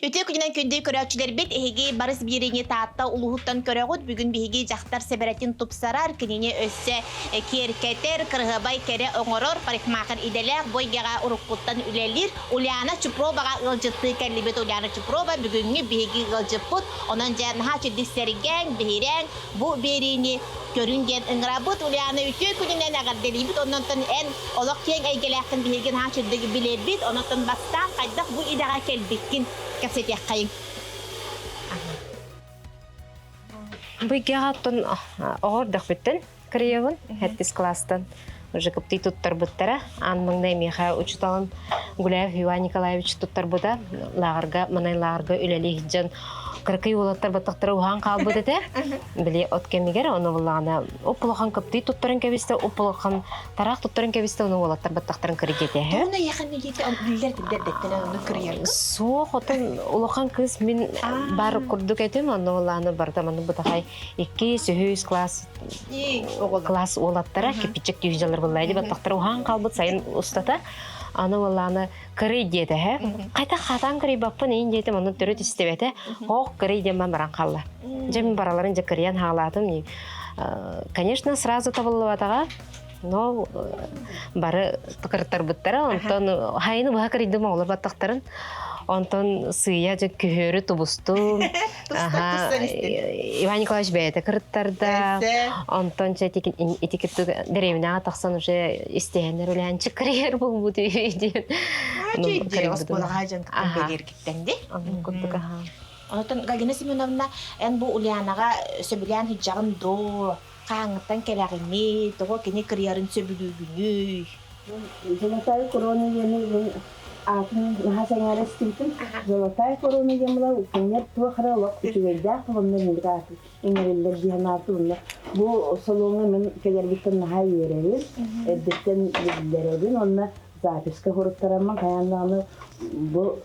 Үтүө күнүнэн күндү көрөөччүлэрбит, эһиги барыс биэриини Таатта улууһуттан көрөҕүт. Бүгүн биһиги дьахтар сэбэрэтин тупсарар, кинини өссө киэркэтэр, кырыһабай кэрэ оҥорор парикмахер идэлээх бу эйгэҕэ уруккуттан үлэлиир Ульяна Чупроваҕа ыалдьыттыы кэллибит. Ульяна Чупрова бүгүҥҥү биһиги ыалдьыппыт. Онон дьэ наһаа үчүгдүк сэргээҥ, биһирээҥ, бу биэриини көрүҥ диэн ыҥырабыт. Ульяна үтүө күнүнэн эҕэрдэлиибит. Оннонтон эн олох киэҥ эйгэлээххин биһиги наһаа үчүгдүк билэбит. Ононтон бастаан хайдах бу идэҕэ кэлбиккин кэпсэтиэххэйиҥ. Бу иккиэҕэ оттон оҕо эрдэхпиттэн кырыйабын, сэттис кылаастан уже кыптый туттарбыттара. Аан маҥнай миэхэ учууталым Гуляев Иван Николаевич туттарбыта. Лааҕырга, манай лааҕырга үлэлии сылдьан кыракый уолаттар баттахтара уһаан хаалбыт этэ. Били от кэмигэр ону буллаҕына уп-улахан кыптый туттаран кэбистэ, уп-улахан тараах туттаран кэбистэ, ону уолаттар баттахтарын кырыйдиэтэһэ. Тугун эйиэхэ милиция биллэр биллэр дэттэн ону кырыйаргын? Суох, отон улахан кыыс мин бар курдук этим, онно улааны барыта маннык бытахай иккис, үһүс класс класс уолаттара киппиччик дьүүлдьалар буллайди баттахтара уһаан хаалбыт сайын устата аны уоллааны кырый диэтэһэ хайта хатаан кырыйбаппын иин диэтим онно төрүт истибэтэ ох кырый диэн баран хаалла дьэ мин бараларын дьэ кырыйан хаалаатым конечно сразу табыллыбатаҕа но бары кыртарбыттара онтон хайыны быһа кырыйдым оҕолор баттахтарын онтон сыыйа дьэ күһүөрү тубустум Иван Николаевич бэйэтэ кырыттарда онтон чэ ити кыртык дэриэбинэҕэ тахсан уже истиһэннэр үлээн чыккырыйар буолбут диэн оскуолаҕа дьон бэлиэргиттэн ди курдук аха Онтон Галина Семеновна эн бу Ульянаҕа сөбүлээн сылдьаҕын доо Хаһааҥҥыттан кэлэҕиний, тоҕо кини кырыйарын сөбүлүүгүнүй? Золотая корона диэни мин аатын наһаа сэҥээрэ истибитим. Золотая корона диэн буолар кинилэр туох эрэ олох үчүгэйдээх уонна инник ааты иҥэриллэр дии санаабытым. Онно бу салоҥҥа мин кэлэрбиттэн наһаа үөрэбин, эрдэттэн биллэрэбин уонна записка суруттараммын хайаан даҕаны бу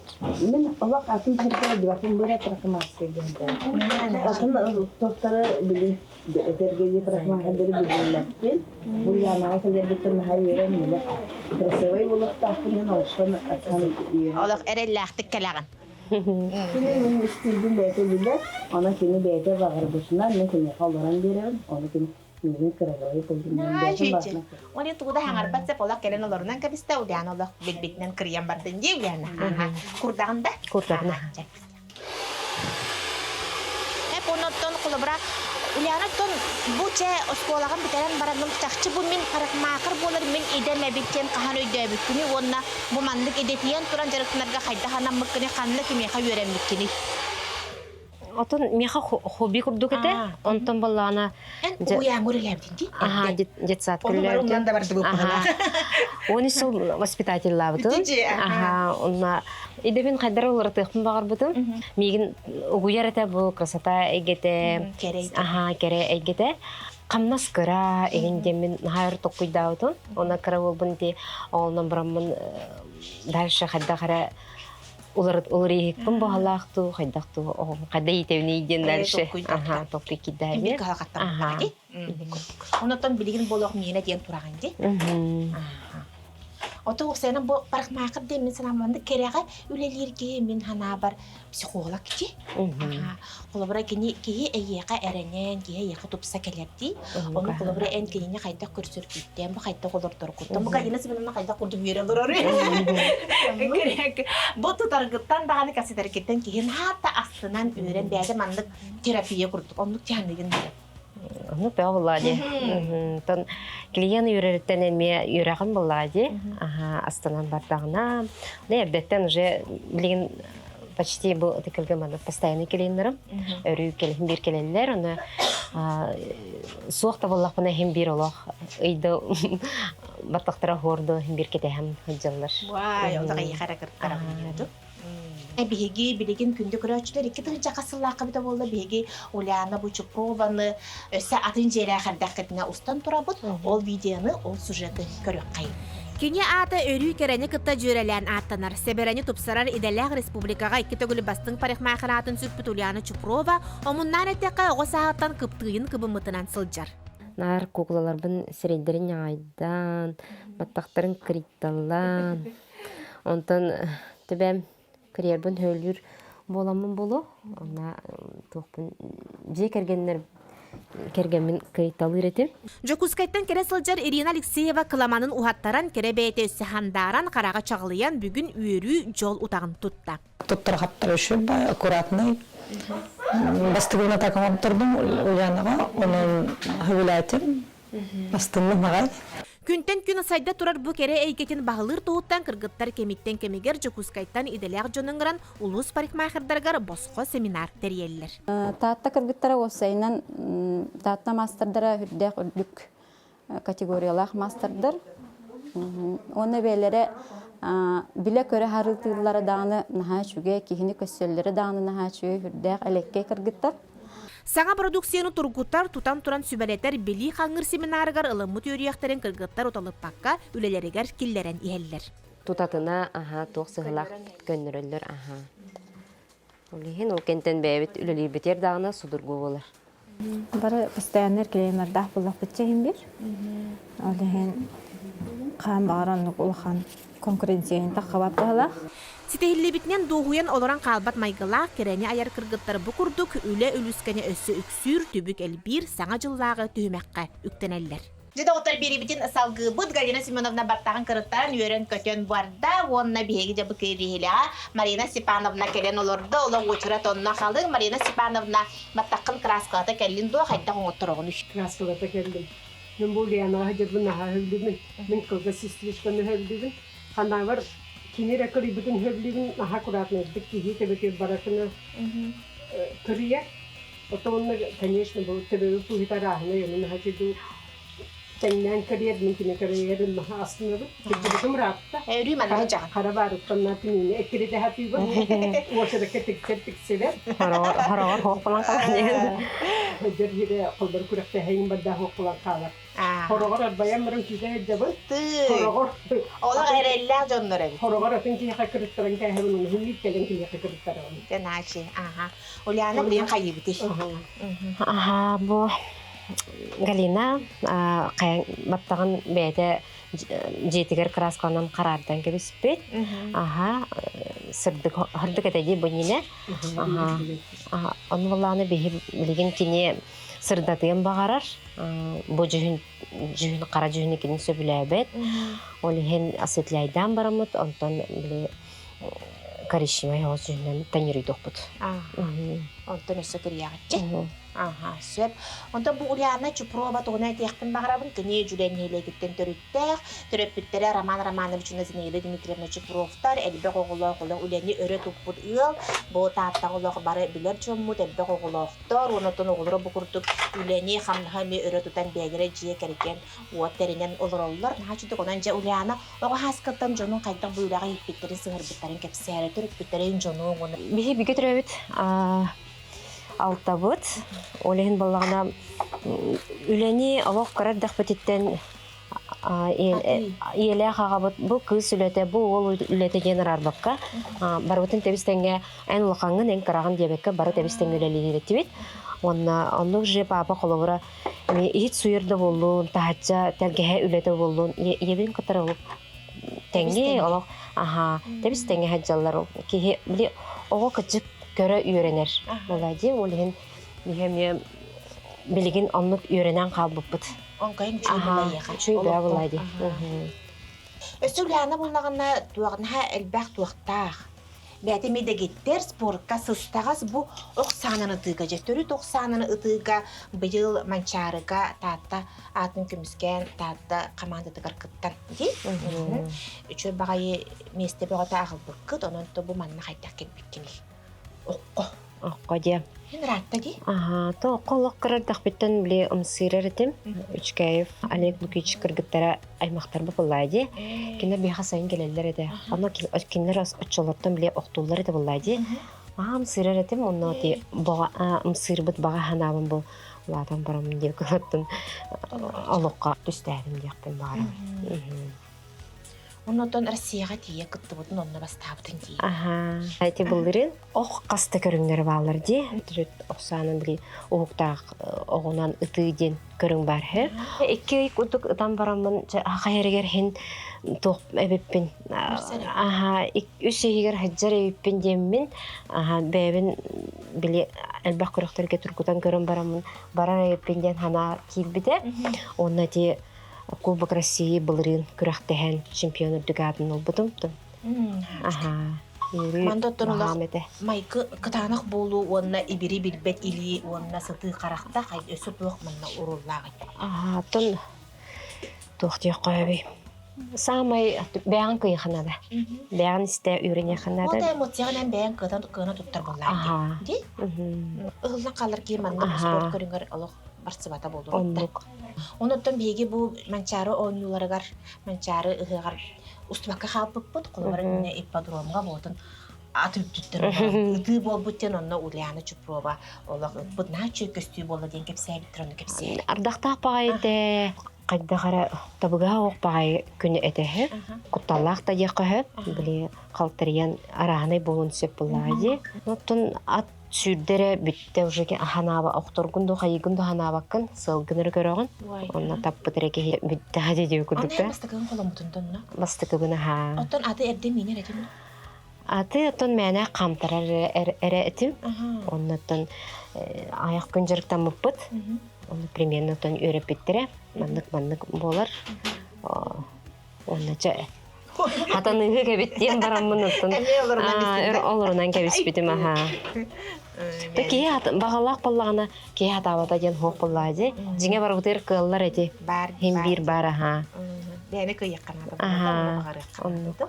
мин олох атын сиргэ дыбатын бу эрэ парикмахерскай диэн атын туохтары били Этэргэни парикмахердары билбэппин. Ульянаҕа кэлэрбиттэн наһаа үөрэн милэ красивай буолуохтаахпын диэн олохтон асан Олох эрэллээхтик кэлэҕин. Кини мин истиилбин бэйэтэ билэр, онон кини бэйэтэ баҕарбытынан мин киниэхэ олорон биэрэбин, ону кини миигин кыралыы кылдьыннан бэйэтин баҕатынан Ону тугу да хаҥарбат сеп олох кэлэн олорунан кэбистэ, Ульяна олох билбитинэн кырыйан бардын дии Ульяна. Курдаҕын да? Курдаҕына. Эп оннуттан холобура Ульяна оттон бу чэ оскуолаҕын бүтэрэн бараҥҥын чахчы бу мин парикмахер буолар мин идэм эбит диэн хаһан өйдөөбүккүнүй уонна бу маннык идэтийэн туран дьарыктанарга хайдах анаммыккыный ханна кимиэхэ үөрэммиккиний? Отон миэхэ хобби курдук этэ. Онтон баллаана Эн уйааҥҥа үлэлээбитин дии? Аха, детсад Ону бары умнан да бардыбыт Аха. Он сыл воспитателлаабытым. Аха, онна идэбин хайдара уларытыахпын баҕарбытым. Миигин угуйар этэ бу красота эйгэтэ. Аха, кэрэ эйгэтэ. Хамнас кыра, игин диэммин наһаа өр токкуйдаабытым. Онна кыра буолбун ити оҕолонон бараммын дальше хайдах эрэ уларыйыһыкпын баҕалаах дуу, хайдах дуу, оҕом хайда иитэбиний диэн дальше. Аха, толкуй киирдээбит. Аха. Онотон билигин болох миэнэ диэн тураҕын дии. Ото уопсайынан бу парикмахер диэн мин санааммын кэрэҕэ үлэлиир киһи мин санаабар психолог киһи. Холобура кини киһи эйиэхэ эрэнэн, киһи эйиэхэ тупса кэлэр дии. Ону холобура эн кинини хайдах көрсөргүттэн, бу хайдах олордоргуттан, бу Галина Семеновна хайдах курдук үөрэ олорор. Бу тутаргыттан даҕаны кэпсэтэргиттэн киһи наата астынан үөрэн бэйэтэ маннык терапия курдук оннук тиһаныгын билэр. Ону бөҕө буоллаҕа дии. Онтон клиент үөрэриттэн эмиэ үөрэҕин буоллаҕа дии. Аха, астынан бардаҕына. Эрдэттэн уже билигин почти бу ытыкылга маннык постоянный клиеннарым. Өрүү кэлин биир кэлэллэр. Оны суох да буоллахпына иһин биир олох ыйда баттахтара хуорду иһин биир кэтэһэн сылдьаллар. Вай, ол да эрэ кырттара Биһиги билигин күндү көрөөччүлэр 2000 сыллаахха битэ буолла биһиги Ульяна Бучупрованы өссө атын дьиэлээх эрдэххитинэ устан турабыт. Ол видеоны, ол сюжеты көрүөххэйин. Кини аата өрүү кэрэни кытта дьүөрэлээн ааттанар. Сэбэрэни тупсарар идэлээх республикаҕа икки төгүл бастыҥ парикмахер аатын сүкпүт Ульяна Чупрова омуннаан эттэххэ оҕо сааһыттан кыптыыйын кыбыммытынан сылдьар. Наар куклаларбын сирэйдэрин ньаҕайдаан, баттахтарын кырыйталлаан, онтон төбөм кырыйарбын хөөлүүр буоламмын буолуо. Онно туохпун дьиэ кэргэннэр кэргэммин кыайталыыр этим. Дьокуускайтан кэлэ сылдьар Ирина Алексеева кыламанын уһаттаран, кэрэ бэйэтэ өссө хандааран, хараҕа чаҕылыйан, бүгүн үөрүү, дьол утаҕын тутта. Туттар-хаптар үчүгэй, аккуратный. Бастыгын атака оҥортордум Ульянаҕа, онон сөбүлээтим. Астынным аҕай. Күнтэн күн сайда турар бу кэрэ эйгэтин баһылыыр туһуттан кыргыттар кэмиттэн кэмигэр Дьокуускайтан идэлээх дьон ыҥыран улуус парикмахердарыгар босхо семинар тэрийэллэр. Таатта кыргыттара уопсайынан Таатта маастардара үрдээх үрдүк категориялаах маастардар. Уонна бэйэлэрэ билэ-көрө харытыыллара даҕаны наһаа үчүгэй, киһини көрсөллөрө даҕаны наһаа үчүгэй, үрдээх элэккэй кыргыттар. Саҥа продукцияны тургутар, тутан туран сүбэлэтэр билии хаҥыыр семинарыгар ылыммыт үөрүйэхтэрин кыргыттар уталыппакка үлэлэригэр киллэрэн иһэллэр. Тутатына аһа туох сыһылаах көннөрөллөр аһа. Ол иһин ол кэнтэн бэйэбит үлэлиирбитигэр даҕаны судургу буолар. Бары постоянно клеймердаах буллахпытча иһин бир. Ол иһин хаан баҕар оннук улахан конкуренцияны таххабат быһалаах. Ситиһиллибитинэн дуоһуйан олорон хаалбат майгылаах кэрэни айар кыргыттар бу курдук үлэ үлүскэнэ өссө үксүүр, түбүк элбиир саҥа дьыллааҕы түһүмэххэ үктэнэллэр. Дьэ доҕоттор биэриибитин салгыыбыт. Галина Семеновна баттаҕын кырыттаран үөрэн-көтөн барда уонна биһиги дьэ бу кириһилэҕэ Марина Степановна кэлэн олордо. Олох уочарат онно халыҥ. Марина Степановна баттаххын кырааскалата кэллин дуо? Хайдах оҥоттороҕунуй? Кырааскалата кэллим. Мин бу Ульянаҕа сылдьарбын наһаа сөбүлүүбүн. Мин кылгас сестричканы сөбүлүүбүн. Ханаабар кини эрэ кырыйбытын сөбүлүүбүн, наһаа аккуратнайдык киһи төбөтүгэр баратына кырыйар. Оттон онно, конечно, бу төбөбү пуһута арааһынай, ону наһаа үчүгэй тэҥнээн кырыйар, мин кини кырыйарын наһаа астынабын. Кырдьыбытым ыраатта. Өрүү маннык дьаҕан. Хара баарыттан наатыныыны эккирэтэ сатыыбын. Уочаракка тиксэр тиксибэт. Хороҕор хоох булан хаалан. Дьэр иһирэ холбор күрэхтэһэйин барда хоох булан хаалар. Хороҕор арбайан баран күүтэ сылдьабын. Хороҕор Олох эрэллээх дьоннор эбит. Хороҕор атын киһиэхэ кырыттаран кээһэбин, ону иһин кэлэн киһиэхэ кырыттарабын. Теначи, аха. Ульяна билигин хайыыбытый? Аха, бу Галина баттаҕын бэйэтэ дьиэтигэр кырааскаланан хараардан кэбиспит. Аха, сырдык сырдык этэ дии бу иннинэ. Аха, ону былааны биһи билигин кини сырдатыан баҕарар. Бу дьүһүн дьүһүн хара дьүһүнү кини сөбүлээбэт. Ол иһин осветляйдаан бараммыт, онтон били коричневай оҕус дьүһүнэн тонирыйдохпут. Онтон өссө кырыйаҕыччы. Аха, сөп. Онтон бу Ульяна Чупрова туһунан этиэхпин баҕарабын. Кини Дьүлэн нэһилиэгиттэн төрүттээх, төрөппүттэрэ Роман Романович уонна Зинаида Дмитриевна Чупровтар элбэх оҕолоох олох үлэни өрө туппут ыал. Бу Тааттаҕа олох бары билэр дьоммут, элбэх оҕолоохтор. Уонна оттон оҕолоро бу курдук үлэни, хамнаһы эмиэ өрө тутан бэйэлэрэ дьиэ кэргэн уот тэринэн олороллор. Наһаа үчүгэй. Онон дьэ Ульяна оҕо сааскыттан дьонун хайдах бу үлэҕэ ииппиттэрин, сыһыарбыттарын кэпсээрэ, төрөппүттэрин дьонуҥ уонна Биһи бигэ төрөөбүт алтабыт. Ол иһин буоллаҕына үлэни олох кыра эрдэхпититтэн ийэлээх аҕабыт бу кыыс үлэтэ, бу уол үлэтэ диэн араарбакка барыбытын тэбис-тэҥҥэ эн улахаҥҥын, эн кыраҕын диэбэккэ бары тэбис-тэҥҥэ үлэлиир этибит. Уонна оннук же папа холобура иһит суйар да буоллун, таһычча тэлгэһэ үлэтэ буоллун, ийэбин кытары олох тэҥҥэ олох аха тэбис-тэҥҥэ сылдьаллар. Киһи били оҕо кырдьык көрө үөрэнэр буолаа дии. Ол иһин биһи эмиэ билигин оннук үөрэнэн хаалбыппыт. Оҥкойун үчүгэй булайыаха. Үчүгэй баа булай дии. Өссө Ульяна буллаҕына туоҕнаһа элбэх туохтаах. Бэйэтэ медэгиттэр спортка сыстаҕас бу ох саанан ытыыга дьэ төрүт ох саанан ытыыга быйыл Манчаарыга Таатта аатын көмүскээн Таатта хамаандатыгар кыттан дии. Үчүгэй баҕайы миэстэ бөҕөтө аҕалбыккыт, онон то бу манна хайдах кэлбиккиний? Окко. Окко диэ. Эн ыраатта дии? Аха, то окко олох кырардахпыттан били ымсыырар этим. Үчкэев Олег Лукич кыргыттара аймахтарбы буллаа дии. Кинилэр биһиэхэ сайын кэлэллэр этэ. Онно кинилэр оччолортон били охтууллар этэ буллаа дии. Аха ымсыырар этим, онно ти баҕа ымсыырбыт баҕа санаабын бу улаатан бараммын диэбит кылаттын олоххо түстээбин диэхпин баҕарабын. Оннотон Россияҕа тиийэ кыттыбытын онно бастаабытын дии. Аха. Эти былырын ох хаста көрүҥнэрэ бааллар дии. Төрүт охсаанын били уһуктаах оҕунан ытыы диэн көрүҥ бар һэ. Икки ый курдук ытан бараммын хайарыгар хин туох эбиппин. Аха, үс иһигэр хаджар эбиппин диэммин, аха, бэйэбин били элбэх күрэхтэргэ тургутан көрөн бараммын барар эбиппин диэн санаа киирбитэ. Уонна ити Кубок России былырыын күрэхтэһэн чемпион үрдүк аатын ылбытым. Аха. Манда оттон олох майгы кытаанах буолуу уонна ибири билбэт илии уонна сытыы харахтаах өссө туох манна урууллааҕый? Аха, оттон туох диэххэ эбий? Саамай бэйэҕин кыйаханада. Бэйэҕин истэ үөрэниэххэ Ол да эмоцияҕынан бэйэҥ кыатан кыана туттар буоллаах дии. Ыһыллан хаалар киһи манна спорт көрүҥэр олох барсыбата буолуо. Оннук. Онуттан биһиги бу Манчаары оонньууларыгар, Манчаары ыһыаҕар устубакка хаалбыппыт. Холобура, ипподромҥа буотун ат үрдүттэн ытыы буолбут диэн онно Ульяна Чупрова олох ыппыт наһаа үчүгэй көстүү буолла диэн кэпсээбиттэр ону кэпсээн. Ардахтаах баҕайы этэ, хайдах эрэ табыгаһа оох баҕайы күнү этэһэ, кутталлаах да диэххэ сөп, били халтарыйан арааһынай буолуон сөп буоллаҕа дии. Оттон ат сүүрдэрэ бүттэ уже ханааба охторгун ду хайыгын ду ханаабаккын сыалгын эрэ көрөҕүн онно таппыт эрэ киһи бүттэҕэ дии курдук да бастакыгын холоммутун тонно бастакыбын аһаа оттон аты эрдэ миинэр этим аты оттон мээнэ хаамтарар эрэ этим оннуттан айах күн дьарыктаммыппыт онно примерно оттон үөрэппиттэрэ маннык маннык буолар Уонна чэ хатаныыһы кэбит диэн бараммын оттон өр олорунан кэбиспитим аһаа. Та киһи баҕалаах буоллаҕына киһи хатаабата диэн суох буоллаҕа дии. Дьиҥэ барыбытыгар кыаллар эти. Баар. Хин биир баар аһаа. Бэйэни кыайыахха наада. Аһаа. Оннук.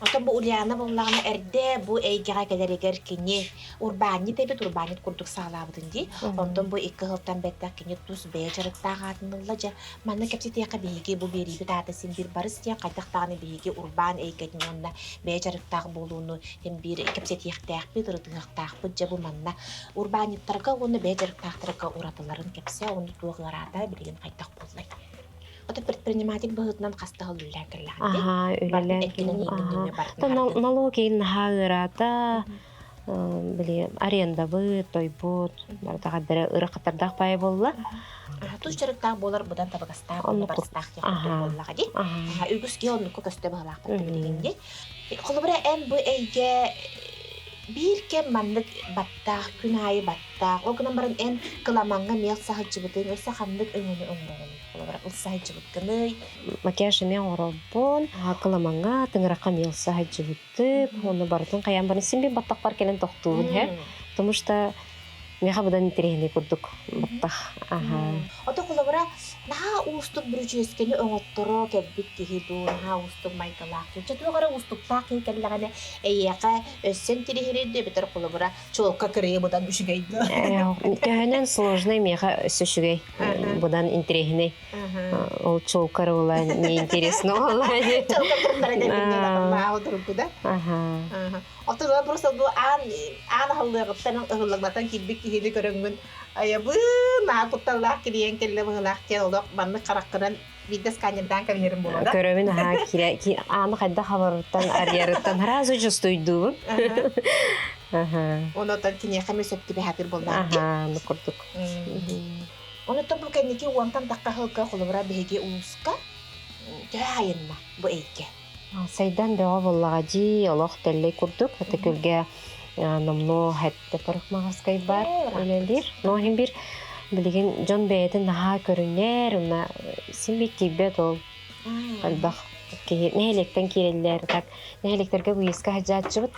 Оттон бу Ульяна буоллаҕына эрдэ бу эйгэҕэ кэлэригэр кини урбаанньыт эбит, урбаанньыт курдук саҕалаабытын дии. Онтон бу икки сылтан бэттэх кини тус бэйэ дьарыктаах аатын ылла. Дьэ, манна кэпсэтиэххэ биһиги бу биэриибит аата син биир барыс диэн хайдах даҕаны биһиги урбаан эйгэтин уонна бэйэ дьарыктаах буолууну син биир кэпсэтиэхтээхпит, ырытыһыахтаахпыт. Дьэ, бу манна урбаанньыттарга уонна бэйэ дьарыктаахтарга уратыларын кэпсээ, уонна туох ыараата билигин хайдах буоллай? Ото предприниматель быһыытынан хаста сыл үлэлээн кэллэҕин дии? Аһаа, Бартын үлэлээн эккинэн кэллим. ииҥҥин Аһаа. нөҥүө бартын Оттон хардын. налог иһин наһаа ыараата. Били арендабыт, тойбут, барыта хардары ырахаттардаах баайа буолла. Тус дьарыктаах буолар быдан табыгастаах уонна Оннук. барыстаах диэх курдук Аһаа. буоллаҕа дии. Аһаа. Үгүс киһи оннукка көстө быһыылаахпыт билигин дии. Холобура, эн бу эйгэ биир кэм маннык баттаах, күн аайы баттаах. Ол гынан баран эн кыламаҥҥа миэл саһылдьыбытыҥ, өссө ханнык өҥөнү оҥороҕун? Холобура, ылса сылдьыбыккыный? Макияж эмиэ оҥоробун. Кыламаҥҥа, тыҥырахха эмиэ ылса сылдьыбытым. Уонна барытын хайаан баран син биир баттахпар кэлэн тохтуубун һэ. Потому что миэхэ быдан интэриэһинэй курдук баттах. Аха. Ото холобура, наһаа уустук бүрүчүөскэни оҥотторо кэлбит киһи дуу, наһаа уустук майгылаах киһи. Чэ, туох эрэ уустуктаах киһи кэллэҕинэ, эйиэхэ өссө интириэһириир эбэтэр холобура, чуолка кырыйа быдан үчүгэй дуу? Төһөнөн сложный миэхэ өссө үчүгэй. Быдан интэриэһинэй. Ол чуолка ула неинтересно буолла. Чуолка кырыттара Аха. Оттон просто бу аан аан аһыллыаҕыттан ыһыллаҥнатан киирбит киһини көрөҥҥүн айабын наһаа кутталлаах кириэн кэллэ быһыылаах диэн олох маннык хараххынан биирдэ сканердаан кэбиһэрим буолуо да Көрөбүн аһаа киирэ ааны хайдах хабарыттан арыйарыттан сразу чувствуйдуубун. Аха. Онотон киниэхэ эмиэ сөп түбэһэтир буоллаах дии. Аха, ну курдук. Онотон бу кэнники уонтан тахха сылга холобура биһиги улууска төһө айынна бу эйгэ? Сайдан бөҕө буоллаҕа дии, олох тэллэй курдук. Ытыкүлгэ номнуо хэттэ парикмахерскай бар үлэлиир. Но иһин биир билигин дьон бэйэтин наһаа көрүнэр, уонна син биир тиийбэт ол элбэх киһи нэһилиэктэн киирэллэр так нэһилиэктэргэ выездка сылдьааччыбыт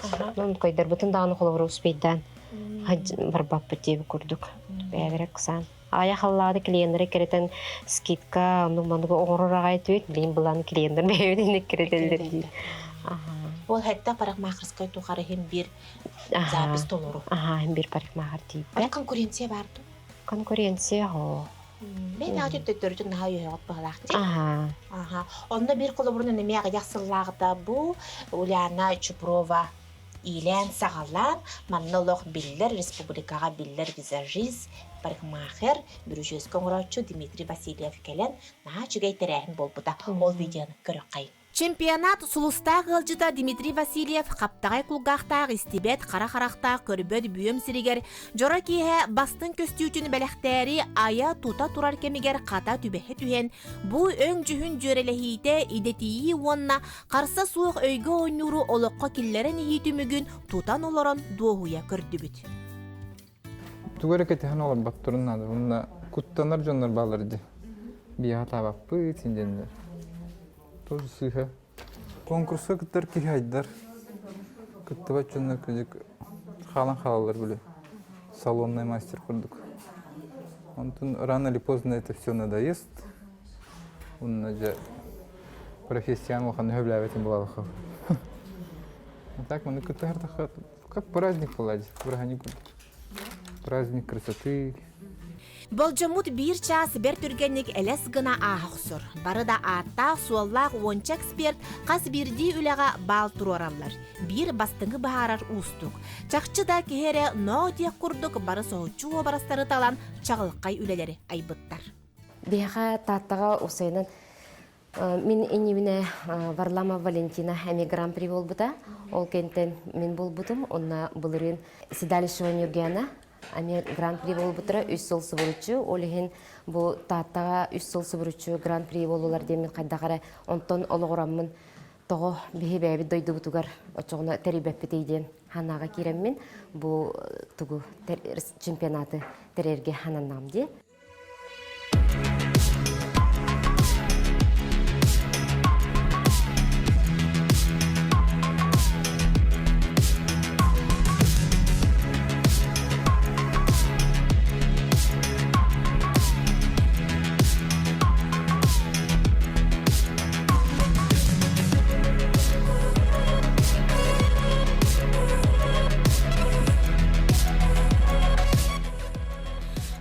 койдарбытын даҕаны холобура успейдаан барбаппыт диэбит курдук бэйэлэрэ ыксаан Аҕыйах халлааны клиеннэри кэрэтэн скидка оннук маннык оҥорор аҕай этибит. Билигин былаан клиеннэр бэйэбит инник кэрэтэллэр дии. Ол хэттэ парикмахерскай тухары иһин биир запись толору. Аха, иһин биир парикмахер тиийбэт. Конкуренция бар дуу? Конкуренция хоо. Мен аҕа төттөрүтүн наһаа үөһэҕит быһалаах дии. Аха. Аха. Онно биир холобурун эмиэ аҕыйах сыллааҕыта бу Ульяна Чупрова иилээн-саҕалаан, манна олох биллэр республикаҕа биллэр визажист, парикмахер, бүрүчүөскэ оҥорооччу Дмитрий Васильев кэлэн наһаа үчүгэй тэрээһин буолбута. Ол видеоны көрүөххэйиҥ. Чемпионат сулустаах ыалдьыта Дмитрий Васильев хаптаҕай кулгаахтаах истибэт, хара харахтаах көрбөт бүөм сиригэр дьоро киэһэ бастыҥ көстүүтүн бэлэхтээри айа-тута турар кэмигэр хата түбэһэ түһэн, бу өҥ-дьүһүн дьүөрэлэһиитэ идэтийии уонна харса суох өйгө оонньууру олоххо киллэрэн иһии түмүгүн тутан олорон дуоһуйа көрдүбүт. Тугу эрэ кэтэһэн олорботторун наада. Уонна куттанар дьоннор бааллар дии. Биһиэхэ таабаппыт син диэннэр. Тоже сыыһа. Конкурска кыттар киһи айдар. Кыттыбат дьоннор кырдьык хаалан хаалаллар били. Салонный мастер курдук. Онтон рано или поздно это все надоест. Уонна дьэ профессияны улахан сөбүлээбэтим буолалаха. А так маны кыттыһар как праздник буолла бырааһынньык курдук. Праздник красоты. Болдьоммут биир чаас бэрт түргэнник элэс гына ааһа охсор. Бары да ааттаах-суоллаах уонча эксперт хас биирдии үлэҕэ баал туруораллар. Биир бастыҥы быһаарар уустук. Чахчы да киһи эрэ ноо диэх курдук бары соһуччу уобарастары талан чаҕылхай үлэлэри айбыттар. Биһиэхэ Тааттаҕа усайынан Мин иннибинэ Варламов Валентина эмиэ гран-при буолбута. Ол кэнтэн мин буолбутум. Онно былырыын Седалищева Нюргена эмиэ гран-при буолбуттара үс сыл субуруччу. Ол иһин бу Тааттаҕа үс сыл субуруччу гран-при буоллулар диэн мин хайдах эрэ онтон олоҕураммын тоҕо биһи бэйэбит дойдубутугар оччоҕуна тэрийбэппитий диэн санааҕа киирэммин бу тугу чемпионаты тэрийэргэ сананнаҕым дии.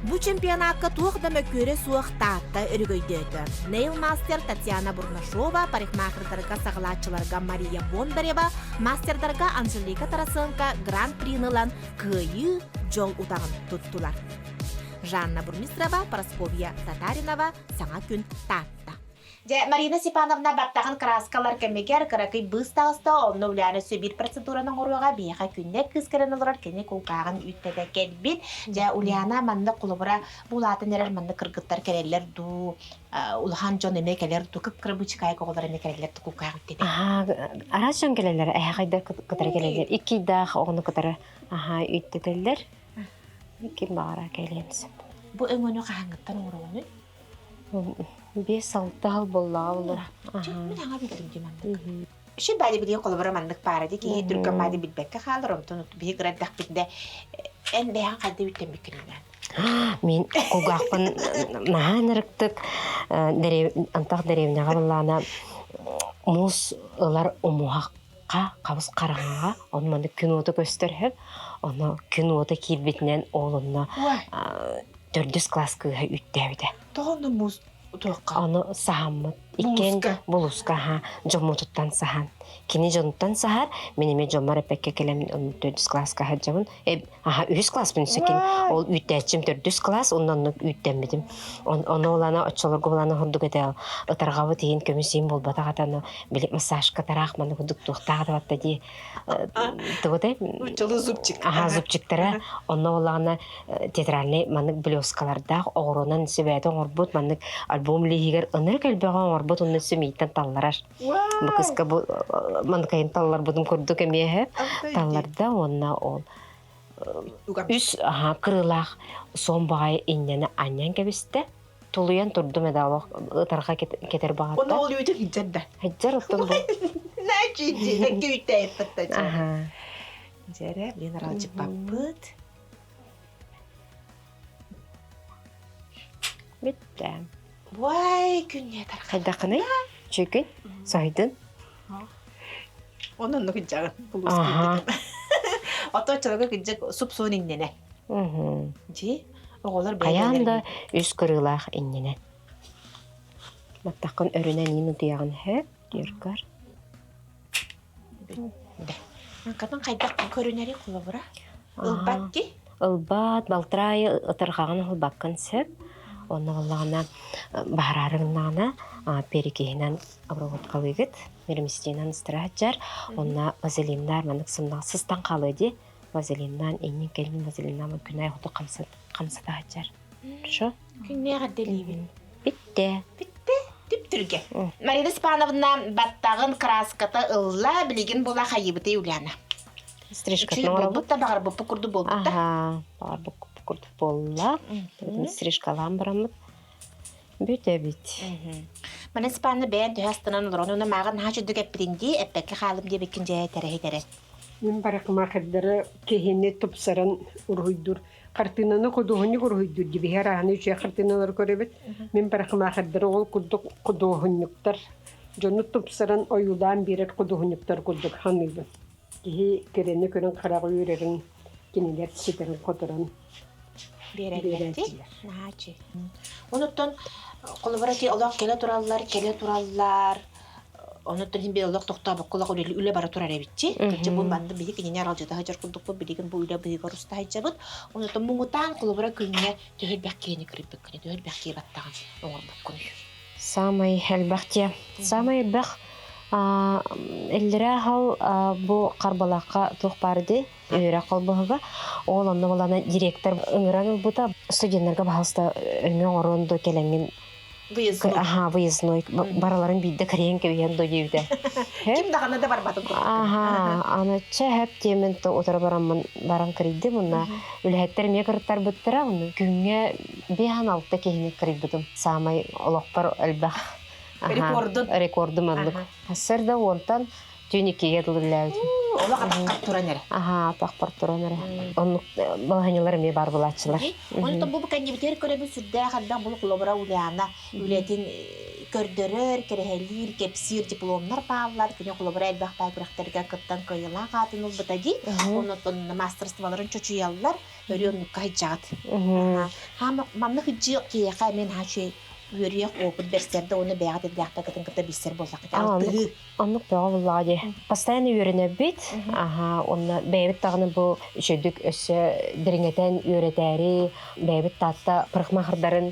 Бу чемпионакка туох да мөккүөрэ суох Таатта өрөгөйдөөтө. Нейл-мастер Татьяна Бурнашова, парикмахердарга саҕалааччыларга Мария Бондарева, мастердарга Анжелика Тарасенко гран-прини ылан кыайыы дьол утаҕын туттулар. Жанна Бурмистрова, Парасковья Татаринова, Саҥа күн Таатта. Дьэ, Марина Степановна баттаҕын кырааскалар кэмигэр кыракый быыс таҕыста, онно үлээн өссө биир процедураны оҥоруоҕа, биһиэхэ күннэр кыыс кэлэн олорор, кини кулгааҕын үүттэтэ кэлбит. Дьэ, Ульяна манна холобура бу улаатан эрэр манна кыргыттар кэлэллэр дуу, улахан дьон эмиэ кэлэр дуу, кып-кыра бычыкаайык оҕолор эмиэ кэлэллэр дуу кулгаах үүттэтэ. Аһаа, араас дьон кэлэллэр, эһэхайдар кытары кэлэллэр. Иккийдаах оҕону кытары аһаа үүттэтэллэр. Ким баҕара кэлиэн сөп. Бу өҥөнү хаһааҥҥыттан оҥороҕунуй? 5-6 сыл буоллаҕа булар. Мин аҥа билдим дии маннык. Шин бади билигин холобура маннык паара ди киһи түргэн бади билбэккэ хаалар онтон биһи кыра эрдэхпитинэ эн бэйэҥ хайда үттэммиккининэн. Мин кулгаахпын наһаа ынырыктык антах дэриэбинэҕэ быллаана муус ылар умуһахха хабыс хараҥаҕа он маннык күн уота көстөр сөп ону күн уота киирбитинэн ол онно төрдүс класс кыыһа үүттээбитэ. Тоҕо онно муус туохха? Ону саһаммыт. Иккиэн булууска аха дьоммутуттан саһан. Кини дьонуттан саһар, мин эмиэ дьоммор эппэккэ кэлэн төрдүс класска сылдьабын. Аха үһүс класспын өссө ол үүттээччим төрдүс класс, онно оннук үүттэммитим. Ону олана оччолорго булана курдук этэ ытарҕабыт иһин көмүс иһин буолбатах атаны били массажка тараах маны курдук туохтаах да батта дии тугутай Уччалы зубчик. Аха зубчиктара онно буоллаҕына театральнай маннык блескалардаах оҕуруонан сүбээтэ оҥорбут маннык альбом лииһигэр ынырык элбэҕи оҥорбут онно сүмийтэн талларар бу кыска бу маныкайын талларбытым курдук эмиэһэ талларда уонна ол үс кырыылаах суон баҕайы инньэни анньан кэбистэ тулуйан турдум эдэ олох ытарҕа кетер баҕатта Оны ол үйде хиджер да. Хиджер оттон бу. Нәчи, күйтэйппит Дьэрэ, блин, аралдьыппаппыт. Бүттэ. Вай, күнне тарха. Хайдаххыный? Чүкүн? Соһуйдун? Онон кыдьаҕын булуус киирдим. Ото оччолорго кыдьык суп-суун иннэнэ. Дьи, оҕолор Хайаан да үс кырыылаах иннинэ. Баттаххын өрүнэн иин утуйаҕын һэ, диэргар. Катын хайдах көрүнэри холобура? Ылбат ки? Ылбат, балтараа ытырҕаҕын ылбаккын сөп. Онно ыллаҕына баһараарыҥнаҕына перекиһинэн обработкалыыгыт. Мирамистинан ыстырааччар. Онна вазелиннар маннык сымнаҕас сыстан хаалыа дии. Вазелиннаан иннин кэлин вазелиннаан күн аайы хоту хамсатааччар. Хорошо? Күннээх эрдэлиибин. Бүттэ. Бүттэ. Түптүргэ. Марина Степановна баттаҕын краската ылла, билигин була хайыбыты Юлиана. Стрижкатын оҥоробут. Буолбут да баҕарбыппыт курдук буолбут да. Аха, баҕарбыт курдук буолла. Стрижкалаан бараммыт. Бүтэбит. Марина Степановна бэйэн төһө астынан олорон, уна мааҕын наһаа чүдүк эппитин дии, эппэккэ хаалым диэбиккин дьэ тэрэһи Мин парикмахердары киһини тупсаран уруһуйдуур. Хартыынаны худуоһунньук уруһуйдуур дии. Арааһын үчүгэй хартыыналары көрөбүт. Мин парикмахердары ол курдук худуоһунньуктар, дьону тупсаран ойуулаан биэрэр худуоһунньуктар курдук саныыбын. Киһи кэрэни көрөн хараҕы үөрэрин кинилэр ситэрэн-хоторон биэрэллэр. Наһааччы. Онуттан холобура ти олох кэлэ тураллар, кэлэ тураллар. Онуттан иһин олох тохтообокко олох үлэ бара турар эбитчи. Кырдьык бу манна биһи кинини аралдьыта сылдьар курдукпут, билигин бу үлэ быһыыгар уста сылдьабыт. Онуттан муҥутаан холобура күҥҥэ төһөлбэх киһини кырыйбыккын, төһөлбэх киһи баттаҕын оҥорбуккун. Самай элбэх дьиэ. Самай элбэх иллэрээ хал бу Харбалаахха туох баар дии үөрэх холбоһуга. Ол онно булана директор ыҥыран ылбыта. Студеннарга баһалыста өҥө оҥорон до кэлэҥҥин Выездной. Аха, выездной. Бараларын биирдэ кэриэн кэбиһэн до диэбитэ. Ким даҕаны да барбатын курдук. Аха, аны чэ хэп диэмин то утары бараммын баран кырыйдым. Уна үлэһиттэр эмиэ кырыттарбыттара. Уну күҥҥэ 5-6 киһини кырыйбытым. Саамай олохпор элбэх Рекордун. Рекордум маннык. Сарда уонтан түүн иккигэ дылы үлэлээбитим. Олох атаххар туран эрэ. Аха, атахпар туран эрэ. Оннук балаһанньалар эмиэ баар булааччылар. Онтон бу кэннибитигэр көрөбүт сүрдээх элбэх бу холобура Ульяна үлэтин көрдөрөр, кэрэһэлиир, кэпсиир дипломнар бааллар. Кини холобура элбэх баай күрэхтэргэ кыттан кыайыылаах аатын ылбыта дии. Оннуттан мастерстволарын чочуйаллар. Өрүү оннукка сылдьаҕыт. Маннык сылдьыы киһиэхэ эмиэ наһаа үчүгэй үөрүйэх опыт бэрсэр да уонна бэйэҕит эрдээхтэргитин кытта билсэр буоллаххыт. Алтыһыы. Оннук бөҕө буллаҕа дии. Постоянно үөрэнэбит. Аха, уонна бэйэбит даҕаны бу үчүгдүк өссө дириҥэтэн үөрэтээри, бэйэбит Таатта парикмахердарын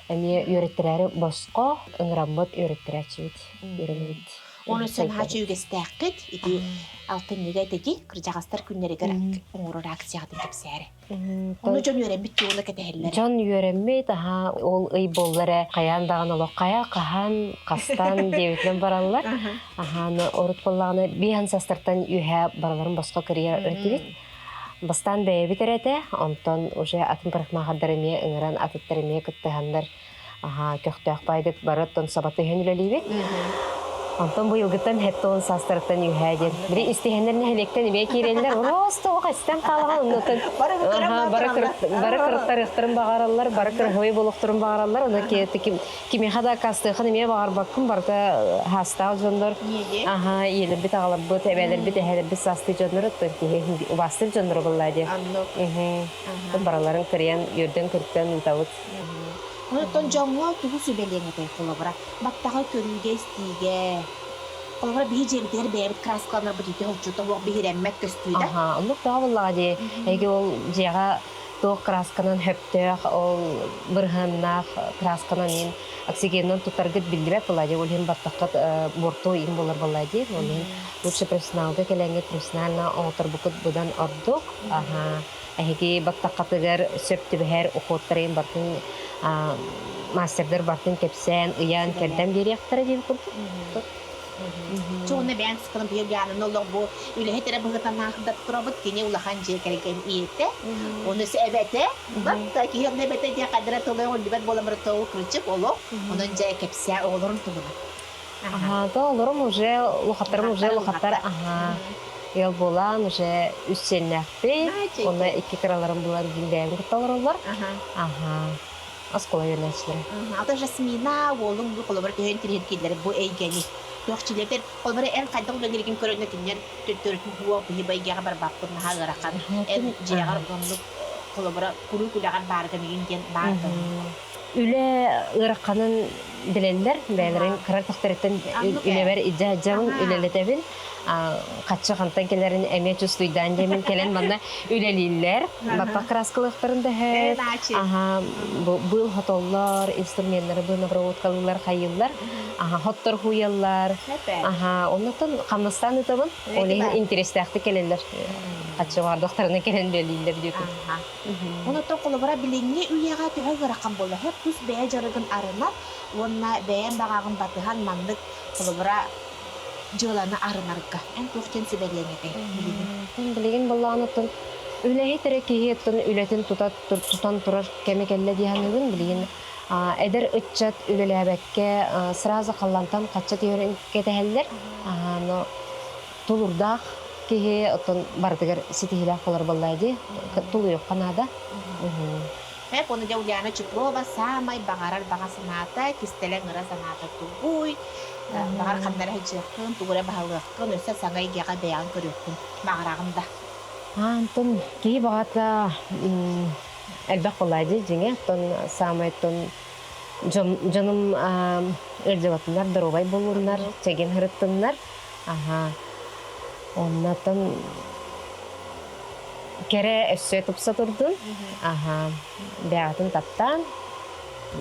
эмиэ үөрэттэрээри босхо ыҥыраммыт үөрэттэрээччибит, үөрэнэбит. Оны өссө наһаа үгэстээххит. Ити алтынньыга этити кырдьаҕастар күннэригэр оҥорор акцияҕытын кэпсээри. Ону дьон үөрэммит туола кэтэһэллэр. Дьон үөрэммит, аха, ол ый буолла эрэ, хайаан даҕаны олох хайа хаһан, хастан диэбитинэн бараллар. Аха, аны урут буоллаҕына биэһэн састартан үөһэ бараларын босхо кырыйар этибит. Бастаан бэйэбит эрэ этэ, онтон уже атын парикмахердар эмиэ ыҥыран атыттар эмиэ кыттыһаннар Аһаа, көхтөөх баайдык бары оттон саба түһэн үлэлиибит. Онтон быйылгыттан хэттон саастарыттан үһээ диэн. Били истиһэннэр нэһилиэктэн эмиэ киирэллэр. Просто ох эстэн хаалаҕын оннотон. Бары бары кырыттарыахтарын баҕараллар, бары кырыһыбай буолуохтарын баҕараллар. Оны кимиэхэ да аккаастыахын эмиэ баҕарбаккын барыта хаастаах дьоннор. Аха, ийэлэрбит, аҕаларбыт, эбээлэрбит, эһээлэрбит саастыы дьоннор оттон киһи убаастыыр дьонноро буоллаа диэн. Бараларын кырыйан, үөрдэн-көртөн ыытабыт. Онтон дьоҥҥо тугу сүбэлиэҥ этэй холобура баттаҕы көрүүгэ-истиигэ холобура биһи дьиэбитигэр бэйэбит краскаланарбыт ити холчута суох биһирэммэт көстүүтэ. Аха, оннук бөҕө буоллаҕа дии. Эһиги ол дьиэҕэ туох красканан сөптөөх, ол бырыһыаннаах красканан иин оксигенынан тутаргыт биллибэт буолла дии. Ол иһин баттаххыт буорту иин буолар буолла дии. Ол иһин лучше профессионалга кэлэҥҥит профессионально оҥотторбуккут быдан ордук. Аха. Эһиги баттаххатыгар сөп түбэһэр уходтарын бартын мастердар бартын кэпсээн, ыйан, кэрдэн биэриэхтэрэ диэн курдук. Чугуна бэйэн сыккынан быйыл Яныны олох бу үлэһит эрэ быһытанаахдат турабыт кини улахан дьиэ кэргэн ийэтэ ону эбэтэ батта киһи онно эбэтэ диэн хадара тылы оҥорбат буоламыр тоҕу кырдьык олох онон дьэ кэпсээ оҕолорун туһунан Аха, то олорум уже улахаттарым уже улахаттар аха ыал буолан уже үс сиэннээхпит уонна икки кыраларым булан бэйэм кытта олороллор аха оскуола үөрэнээччилэрэ Ата Жасмина уолуҥ бу холобура төһөн тириһиргииллэр бу эйгэни туохчилэтэр холобура эн хайдах үлэлииргин көрөннө кинилэр төттөрүтүн уох биһи бу эйгэҕэ барбаппын наһаа ыарахан эн дьиэҕэр оннук холобура куруук үлэҕэр бааргын игин диэн баар Үлэ ыараханын билэллэр, бэйэлэрин кыра тахтарыттан үлэбэр илдьэ сылдьабын, үлэлэтэбин. Хаччы хантан кэлэрин эмиэ чувствуйдаан диэмин кэлэн манна үлэлииллэр. Баппа краскалыахтарын да сөп. Аха, быыл хотоллор, инструменнары быыл хайыыллар. Аха, хоттор хуйаллар. Аха, оннуттан хамнастаан ыытабын. Ол иһин интэриэстээхтик кэлэллэр. Хаччы баҕардахтарына кэлэн үлэлииллэр диэтим. Онуттан холобура билиҥҥи үйэҕэ төһө ыарахан буолла? Һэп тус бэйэ дьарыгын арынан уонна бэйэм баҕаҕын батыһан маннык холобура дьыаланы арынарга эн туох диэн сүбэлиэҥ этэй билигин? Билигин былаан оттон үлэһит эрэ киһи оттон үлэтин тута тутан турар кэмэ кэллэ дии саныыбын. Билигин эдэр ыччат үлэлээбэккэ сразу халлантан хачча түһэрин кэтэһэллэр. Но тулурдаах киһи оттон барытыгар ситиһиилээх буолар буоллаа дии. Тулуйуохха наада. Эп ону дьэ Ульяна Чупрова саамай баҕарар баҕа санаата, кистэлэҥ ыра санаата тугуй? Баҕар ханна эрэ сылдьыаххын, тугу эрэ баһылыаххын, өссө саҥа эйгэҕэ бэйэҕин көрүөххүн баҕараҕын да? Антон киһи баҕата элбэх буоллаа дии дьиҥэ. Оттон саамай оттон дьонум ыалдьыбатыннар, доруобай буоллуннар, чэгиэн сырыттыннар. Аха. Оннотон кэрэ өссө тупса турдун. Аха. Бэйэҕитин таптаан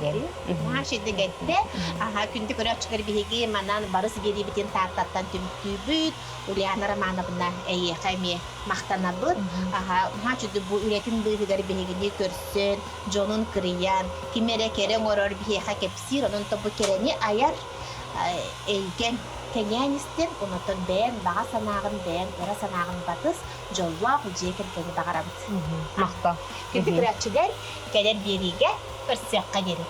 диэн. Наша дэгэтте. Аха, күндү көрөөччүлэр биһиги манан барыс биэриибитин Тааттаттан түмүктүүбүт. Ульяна Романовна эйиэхэ эмиэ махтанабыт. Аха, наша бу үлэтин быыһыгар биһигини көрсөн, дьонун кырыйан, ким эрэ кэрэ оҥорор биһиэхэ кэпсиир, онон то бу кэрэни айар эйгэн кэҥээн истин, онотон бэйэн баҕа санааҕын, бэйэн ыра санааҕын батыс, дьоллоох дьиэ кэргэни баҕарабыт. Махтал. Күндү көрөөччүлэр, кэлэр биэриигэ көрсүөххэ диэри.